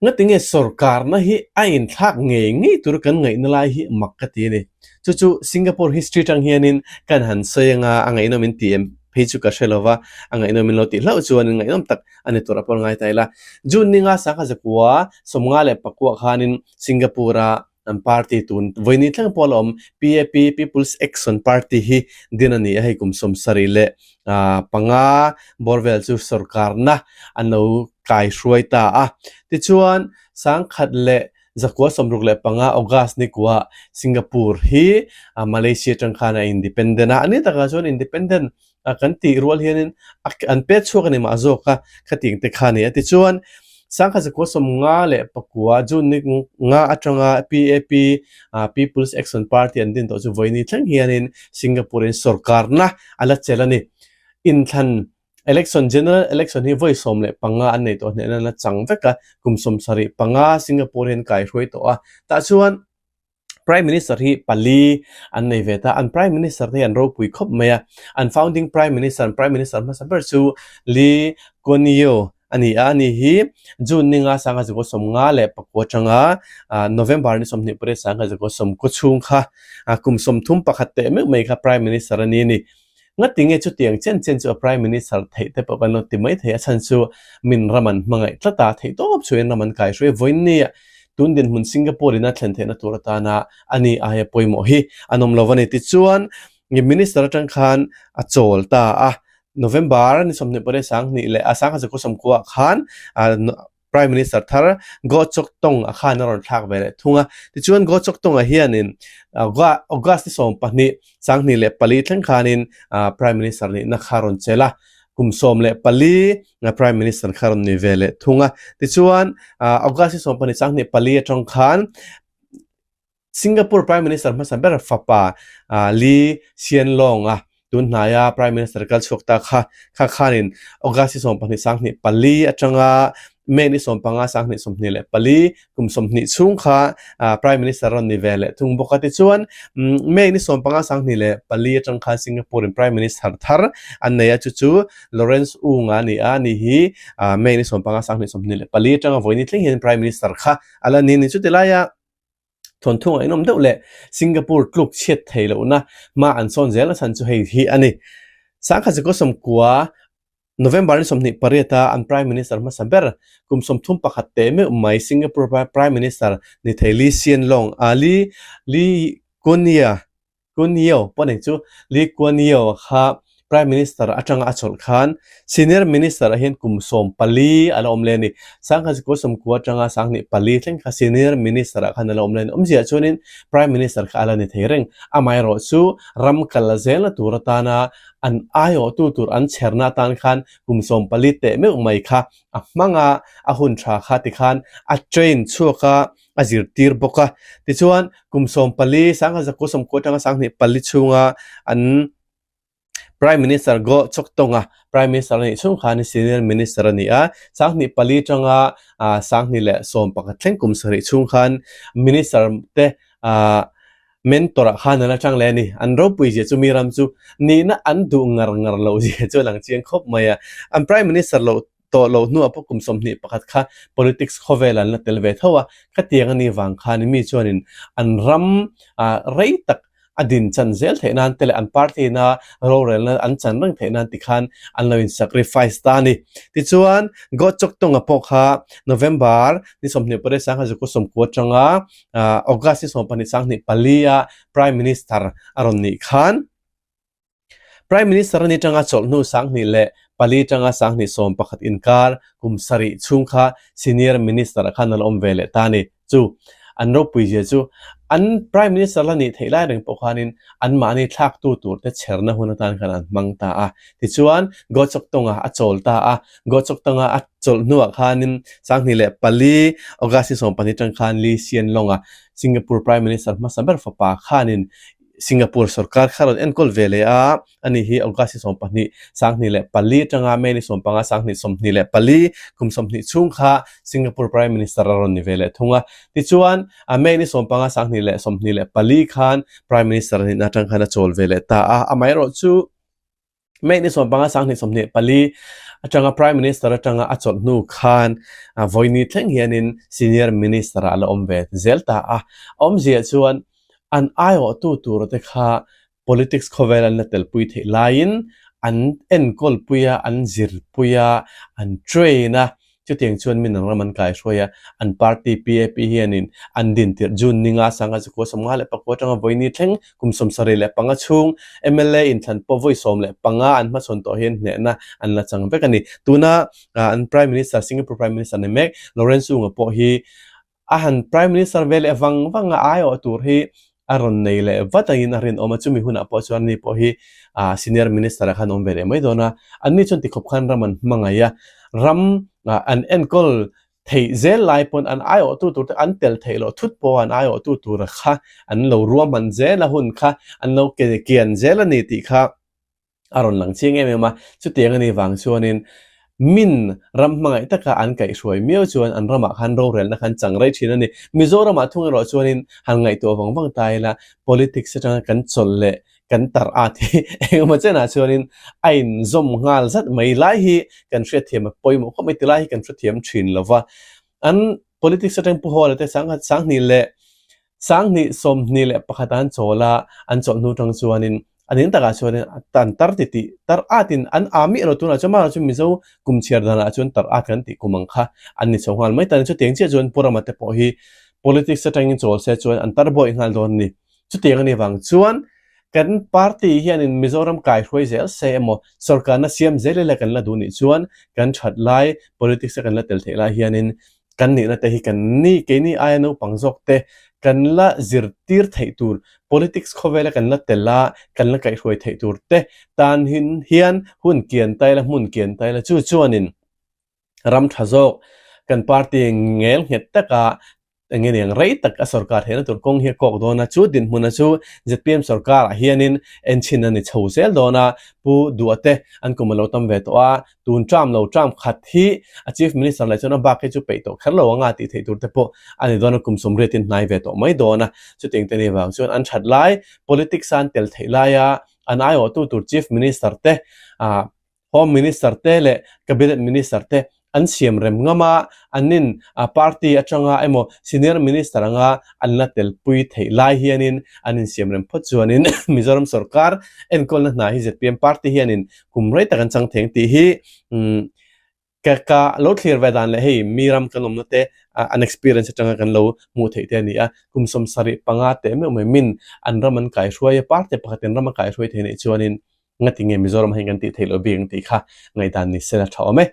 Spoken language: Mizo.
Ngatinge sorkarna hi a inthlak ngei ngei tur kan ngaihna lai hi mak ka ti a ni. Chu chu Singapore history tang hianin kan han sawi anga a ngaihnawm in ti em phei chu ka hre lo va, a ngaihnawm in lo tih hlauh chuan ngaihnawm tak a ni tur a pawn ngai ta ila. June ninga sangha zakua 54 khanin Singapore-a an party tun vawiin thleng pawh a la awm PAP, People's Action Party, hi din a ni a, hei kum 75 bawr vel chu sorkarna an lo kaihruai ta a. Tichuan, 1965 August ni kuah Singapore hi Malaysia atang khan a independent a, a ni takah chuan independent a kan tih rual hianin a an pet chhuak a ni mah zawk a, khatiang te kha a ni a. Tichuan, 1959 June ni nga atanga PAP, People's Action Party an din tawh chu vawiin thleng hianin Singapore in sorkarna a la chelh a ni. Inthlan, election, general election hi vawi 15 an nei tawh hnehna an la chang vek a, kum 75 Singapore hian kaihruai tawh a. Tah chuan Prime Minister hi pali an nei ve ta. An Prime Minister te hi an ropui khawp mai a. An founding Prime Minister, an Prime Minister hmasa ber chu Lee Kuan Yew a ni a. Ani hi June ninga 1959 atanga November ni 28 1990 chhung kha kum 31 teh meuh mai kha Prime Minister a ni a ni. Ngati nge chutiang chen chen chu a Prime Minister theih te pawh kan lo ti mai thei a chhan chu min ram an hmangaih tlat a, theih tawp chhuahin ram an kaihruai vawiin ni a, tun dinhmun Singapore in a thlen theihna tur atana a ni aia pawimawh hi an awm lo a ni. Tichuan, Minister atang khan a chawl ta a, November ni 28 sanghnih leh a 1990 ah khan Prime Minister thar Goh Chok Tong a khan a rawn thlak ve leh thung a. Tichuan Goh Chok Tong-a hianin August ni 12, 2004 thleng khanin Prime Minister nihna kha rawn chelh a, kum 14 Prime Minister kha rawn ni ve leh thung a. Tichuan August ni 12, 2004 atang khan Singapore Prime Minister hmasa ber fapa Lee Hsien Loong a tun hnaia Prime Minister kal chhuak ta kha kha khanin August ni 12 24 atanga May ni 15 2024 kum 20 chhung kha Prime Minister rawn ni ve leh thung bawk a. Tichuan May ni 15 24 atang khan Singapore in Prime Minister thar an nei a, chu chu Lawrence Ung a ni a, ani hi May ni 15 2024 atanga vawiin thleng hian Prime Minister kha a la ni a ni. Chuti laia Thawnthu ngaihnawm deuh leh Singapore tluk chhiat thei lohna hma an sawn zel a chhan chu hei hi a ni. 1990 November ni 28 a an Prime Minister hmasa ber kum 31 teh meuh mai Singapore Prime Minister ni thei Lee Hsien Loong a Lee Lee Kuan Yew Kuan Yew pawh nei chu Lee Kuan Yew kha Prime Minister atanga a chawlh khan Senior Minister ah hian kum 14 a la awm leh a ni. 1990 atanga 2004 thleng kha Senior Minister ah khan a la awm leh a ni. Awmzia chuanin Prime Minister kha a la ni thei reng. Amaherawh chu ram kal zelna tur atana an aiawhtu tur an chherna atan khan kum 14 teh meuh mai kha a hmang a, a hun tha kha tikhan a train chhuak a, a zirtir bawk a. Tichuan kum 14, 1990 atanga 2004 chhunga an Prime Minister Goh Chok Tong a Prime Minister a nih chhung khan Senior Minister a ni a, 2004 atanga 2011 thleng kum 7 chhung khan Minister te mentor ah khan an atang leh a ni. An ropui zia chu mi ram chu nihna an duh ngar ngar loh zia chu a lang chiang khawp mai a. An Prime Minister loh tawh loh hnuah pawh kum 21 kha politics khawvel an la tel ve tho a, khatiang a nih vang khan mi chuanin an ram rei tak a din chan zel theih nan te leh an party na rorelna an chan reng theih nan tikhan an lo in sacrifice ta a ni. Tichuan, Goh Chok Tong-a pawh kha November ni 28 1990 atanga August ni 12 2004 a Prime Minister a rawn nih khan, Prime Minister a ni tanga chawlhnu 2004 tanga 2011 inkar kum 7 chhung kha Senior Minister ah khan a la awm ve leh ta a ni. Chu an ropui zia chu an Prime Minister la nih theih lai reng pawh khanin anmahni thlaktu tur te chherna hun atan khan an hmang ta a. Tichuan, Goh Chok Tong-a a chawl ta a. Goh Chok Tong-a a chawlh hnuah khanin 2004 August ni 12 tang khan Lee Hsien Loong-a Singapore Prime Minister hmasa ber fapa khanin Singapore sorkar kha rawn enkawl ve leh a, ani hi August ni 12, 2004 atanga May ni 15, 2024 kum 20 chhung kha Singapore Prime Minister a rawn ni ve leh thung a. Tichuan, May ni 15, 2024 khan Prime Minister a nihna atang khan a chawl ve leh ta a, amaherawhchu. May ni 15 2024 atanga Prime Minister atanga a chawlh hnu khan vawiini thleng hianin Senior Minister ah a la awm ve zel ta a. Awmzia chuan an aiawhtu tur te kha politics khawvel an la telpui theih laiin an enkawlpui a, an zirpui a, an train a, Chutiang chuan min an ram an kaihruai a, an party PAP hianin an din tirh June ninga sanga chukua 54 atanga vawiini thleng kum 75 chhung mla inthlan pawh vawi 15 an hmachhawn tawh hian hnehna an la chang vek a ni. Tuna an Prime Minister, Singapore Prime Minister ni mek Lawrence Wong-a pawh hi A han Prime Minister ve leh vang vang a, aiawh tur hi a rawn nei leh vat angin a rinawm a, chumi hunah pawh chuan ani pawh hi Senior Minister ah khan awm ve leh mai dawn a. Anni chuan tikhawp khan ram an hmangaih a, ram an enkawl theih zel lai pawn an aiawhtu tur te an tel theih loh thut pawh an aiawhtu tura kha an lo ruahman zel a hun kha an lo kian zel a ni tih kha a rawn lang chiang em em a, chutiang a nih vang chuanin min ram hmangaih taka an kaihhruai miau chuan an ramah khan rorelna khan chang rei thin a ni. Mizoramah thung erawh chuanin han ngaihtuah vang vang ta ila politics atanga kan chawlh leh kan tar at hi engemaw chenah chuanin a inzawm nghal zat mai lai hi kan hriatthiam a pawimawh khawp mai tilai hi kan hrethiam thin lova. An politics atang Pu Hawla te 2021 21 an chawl a, an chawlh hnu tang chuanin a ning takah chuanin an tar ti tih tar atin an a miah lo tunah chuan mahla chu Mizo kum chhiar danah chuan tar at kan tih kum ang kha an ni chho nghal mai ta ni. Chutiang chiah chuan Pu Rama te pawh hi politics atangin chawl se chuan an tar buai nghal dawn a ni. Chutiang a nih vang chuan kan party hianin Mizoram kaihruai zel se emaw sorkarna siam zel ila kan la duh nih chuan kan that lai politics a kan la tel theih lai hianin kan nihna te hi kan ni keini aia naupang zawk te kan la zirtir theih tur politics khawvela kan la tel a kan la kaihruai theih tur te tan hian hun kian ta ila hmun kian ta ila chu chuanin ram tha zawk kan party ngel nghet taka eng nge niang rei tak a sorkar theihna tur kawng hi a kawk dawn a, chu dinhmuna chu zpm sorkar ah hianin enchhin a ni chho zel dawn a, Pu Duha te an kum a lo tam ve tawh a, tun term lo term khat hi a Chief Minister leh chuan a bak hi chu peih tawh kher lo anga tih theih tur te pawh a ni dawn a, kum 80 in hnai ve tawh mai dawn a, chutiang te ni vang chuan an that lai politics a an tel theih laia an aiawhtu tur Chief Minister te ah Home Minister te leh Cabinet Minister te an siam rem ngam a, annin party atanga emaw Senior Minister anga an la telpui theih lai hianin an insiam rem phawt chuanin Mizoram sorkar enkawlna hna hi zpm party hianin kum rei tak an chang theng tih hi ka ka lo thlir ve dan leh hei mi ram kan awmna te an experience atanga kan lo hmuh theih te a ni a, kum 75 teh meuh mai min an ram an kaihruai a, party pakhatin ram a kaihruai thei neih chuanin Ngati nge Mizoram ah hian kan tih theih loh bik ang tih kha ngaihdan ni se la tha awm e.